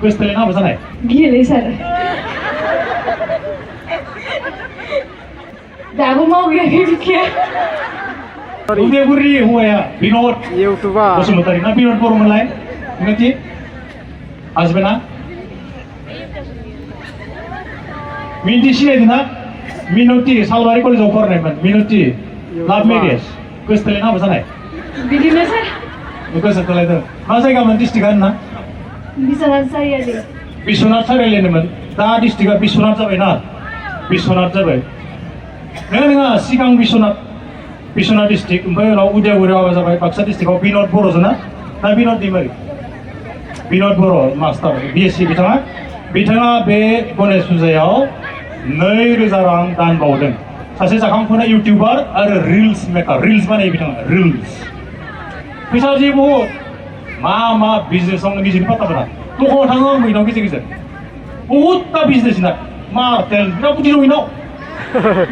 Questa apa sana? Gila sar. Dabu mau gak gitu kia? Udah beri huwa ya, Binod. YouTuber. Bosumutari, na Binod poro mulai. Ngerti? Asbena? Minti sih na? Minuti, Salwari College of Foreign, Minuti. Love marriage. Questa apa sana? Begini sar. Bukan setelah itu. Masa kamu distrikan na? Bisa lancar ya deh. Biswanath sarili naman. Da district Biswanath jabai na. Biswanath jabai. Nenga sigang Biswanath district. Umpai lo udah apa jabai. Baksa district of Binod Boro sana. Na Binod di mari. Binod Boro master BSc bitanga be Ganesh Pujaयाव 2000 रां दान बावदों. सासे जाखांफुनाय यूट्यूबार आरो reels maker. Reels बानायो बिथाङा reels. फैसा जे बहुत मा बिजनेस आव निजेनि पाता मोना. दखानाव थाङो आं बैनाव गेजेर बहुत दा बिजनेस ना. मार तेल बिराद बुद्धि दं बैनाव.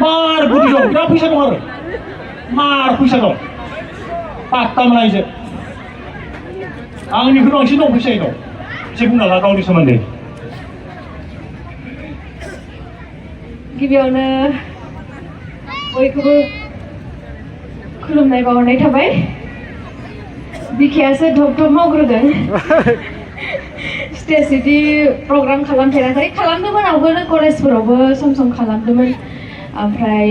मार बुद्धि दं बिराद फैसा दं आरो. मार फैसा दं. पात्ता मोना इजों. आंनिख्रुइ बांसिन दं फैसायै दं. एसे बुंना ला गावनि सोमोन्दै. गिबियावनो बयखौबो खुलुमनाय बावहरनाय थाबाय. बिखायासो धब मावग्रोदों. स्टेज बिदि प्रग्राम खालामफेराखै. खालामदोंमोन आवगोलो कलेजफोरावबो सम खालामदोंमोन. ओमफ्राय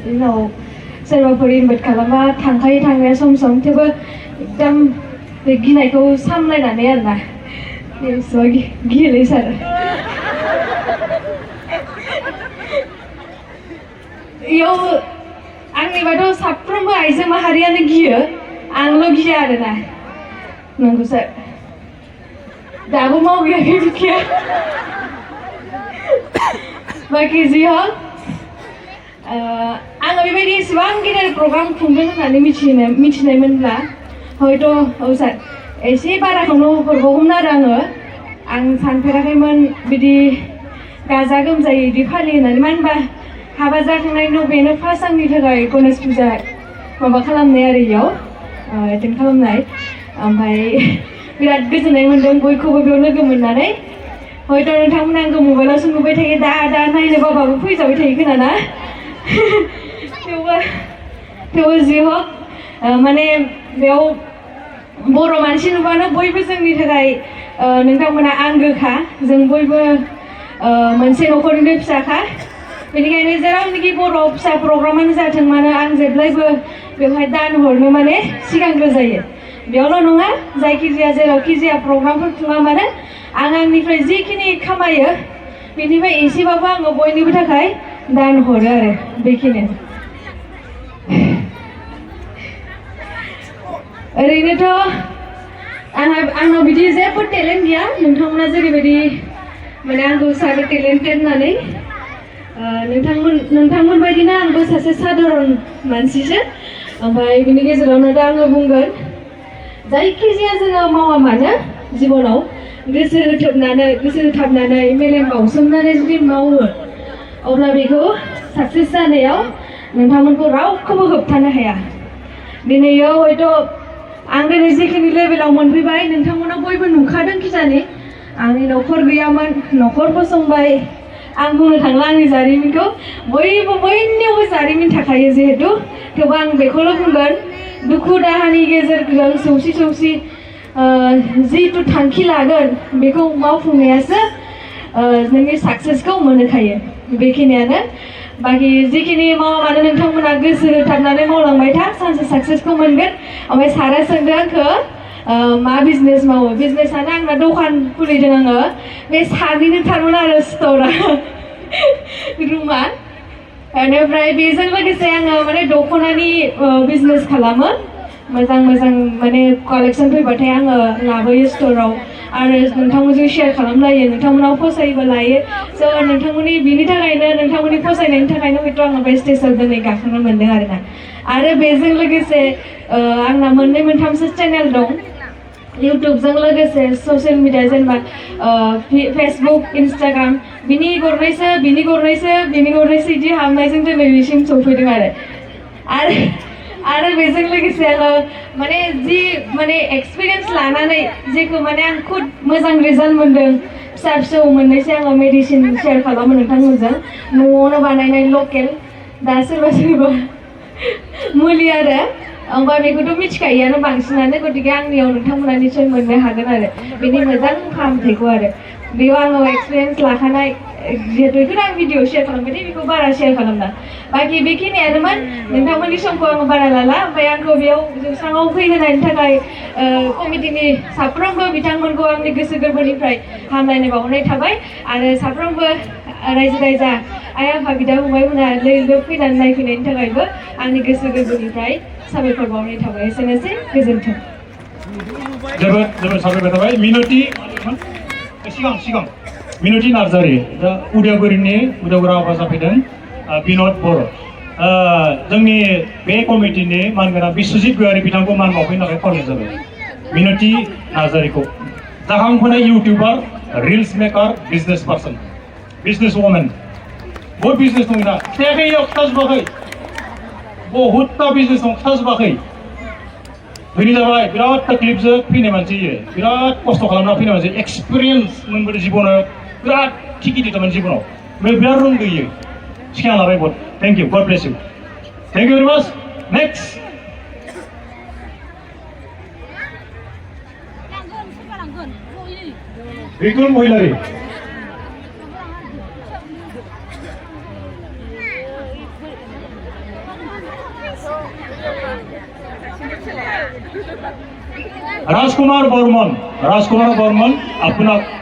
उनाव सोरबाफोर इनभाइट खालामबा थांखायो थांनाया सम थेवबो एकदम बे गिनायखौ सामलायनानै आरोना. गियोलै सार. इयाव आंनिबाथ' साफ्रोमबो आइजो माहारियानो गियो. आंल' गिया आरोना. नंगौ सार. दाबो मावगैयाखै बिखाया. बाखि जि हक आङो बेबायदि एसेबां गिदिर प्रग्राम खुंदों होननानै मिथिनायमोनब्ला हयथ' औ सार एसे बाराखौनो हरबावगौमोन आरो आं सानफेराखैमोन बिदि गाजा गोमजायै बिदि फालियो होननानै. मानो होनबा हाबा जाखांनायनि उनाव बेनो फार्स्ट आंनि थाखाय गणेश फुजा माबा खालामनाय आरो इयाव एटेन्ड खालामनाय. ओमफ्राय बिराद गोजोननाय मोन्दों बयखौबो बेयाव लोगो मोननानै. हयथ' नोंथांमोना आंखौ मबाइलावसो नुबाय थायो. दा नायनो बाबाबो फैजाबाय थायो खोना ना. थेवबो जि हक माने बेयाव बर' मानसि नुबानो बयबो जोंनि थाखाय नोंथांमोना आंगोखा. जों बयबो मोनसे न'खरनिनो फिसाखा. बेनिखायनो जेरावनोखि बर' फिसा प्रग्रामानो जाथों मानो आं जेब्लायबो बेवहाय दान हरनो माने सिगांग्रो जायो. बेयावल' नङा जायखिजाया जेरावखि जाया प्रग्रामफोर खुङा मानो आं आंनिफ्राय जिखिनि खामायो बेनिफ्राय एसेबाबो आङो बयनिबो थाखाय दान हरो आरो बेखिनि. ओरैनोथ' आंनाव बिदि जेबो टेलेन्ट गैया. नोंथांमोना जेरैबायदि माने आंखौ सानो टेलेन्टेड होननानै नोंथांमोन बायदिनो आंबो सासे साधारन मानसिसो. ओमफ्राय बिनि गेजेरावनो दा आङो बुंगोन जायखिजाया जोङो मावा मानो जिबनाव गोसो होथाबनानै मेलेम बावसोमनानै जुदि मावो अब्ला बेखौ साक्सेस जानायाव नोंथांमोनखौ रावखौबो होबथानो हाया. दिनैयो हयथ' आं दिनै जिखिनि लेभेलाव मोनफैबाय नोंथांमोना बयबो नुखादों खिजानि आंनि न'खर गैयामोन. न'खर फसंबाय. आं बुंनो थांला आंनि जारिमिनखौ. बयनियावबो जारिमिन थाखायो जिहेतु. थेवबो आं बेखौल' बुंगोन दुखु दाहानि गेजेरजों सौसि जिथु थांखि लागोन बेखौ मावफुंनायासो नोंनि साक्सेसखौ मोनहोखायो. बेखिनियानो. बाखि जिखिनि मावा मानो नोंथांमोना गोसो होथाबनानै मावलांबाय था. सानसे साक्सेसखौ मोनगोन. ओमफ्राय सारा सोंदों आंखौ मा बिजनेस मावो. बिजनेसानो आंना दखान खुलिदों आङो. बे सानैनो थारमोन आरो स्ट'रा रुमा. बेनिफ्राय बेजों लोगोसे आङो माने दख'नानि बिजनेस खालामो. मोजां माने कालेक्सन फैबाथाय आङो लाबोयो स्ट'राव आरो नोंथांमोनजों शेयार खालामलायो. नोंथांमोनाव फसायोबा लायो. स' नोंथांमोननि बिनि थाखायनो नोंथांमोननि फसायनायनि थाखायनो हयथ' आङो बे स्टेजआव दिनै गाखोनो मोन्दों आरोना. आरो बेजों लोगोसे आंना मोनथामसो चेनेल दं. इउटुबजों लोगोसे ससियेल मिडिया जेनेबा फेसबुक इन्सटाग्राम बिनि गरनैसो बिदि हाबनायजों दिनैसिम सफैदों आरो आरो बेजों लोगोसे आङो माने जि माने एक्सपिरियेन्स लानानै जेखौ माने आं खुद मोजां रिजाल्ट मोन्दों फिसा फिसौ मोननैसो आङो मेडिसिन शेयार खालामो नोंथांमोनजों न'आवनो बानायनाय लकेल दा सोरबा सोरबा मुलि आरो ओमफ्राय बेखौथ' मिथिखायोआनो बांसिनानो गतिके आंनियाव नोंथांमोना निसय मोननो हागोन आरो बेनि मोजां फाहामथायखौ आरो बेयाव आङो एक्सपिरियेन्स लाखानाय जिहेतु बेखौनो आं भिडिअ शेयार खालामबाय बेखौ बारा शेयार खालामला बाखि बेखिनियानोमोन नोंथांमोननि समखौ आङो बारा लाला ओमफ्राय आंखौ बेयाव जौस्राङाव फैहोनायनि थाखाय कमिटिनि साफ्रोमबो बिथांमोनखौ आंनि गोसो गोरबोनिफ्राय हामलायनाय बावहरनाय थाबाय आरो साफ्रोमबो रायजो राजा आइ आफा बिदा फंबायमोना लोब फैनानै नायफैनायनि थाखायबो आंनि गोसो गोरबोनिफ्राय साबायखर बावनाय थाबाय एसेनोसै गोजोन्थों जोबोद जोबोद साबायखर थाबाय मिनति सिगां मिनति नार्जारि दा उदालगुरि आफा जाफैदों बिनद बर' जोंनि बे कमिटिनि मानगोनां बिश्वजित गयारि बिथांखौ मान बावफैनो थाखाय खावलायनाय जाबाय मिनति नार्जारिखौ जाखांफुनाय YouTuber reels maker business person business women बहुत बिजनेस दं ना खिथायाखै खिथाजोबाखै बहुतता बिजनेस दं खिथाजोबाखै धोनि जाबाय बिराद तकलिफजों फैनाय मानसि बिराद खस्थ' खालामना फैनाय मानसि एक्सपिरियेन्स मोनबोदों जिबनाव बिराद थिखिदि थारमाने जिबनाव बिराद रोंगोयो सिखायना लाबाय बहुत थेंक इउ गड bless you thank you very माच नेक्स्ट बिकुल महिलारि राजकुमार बर्मन আপোনাক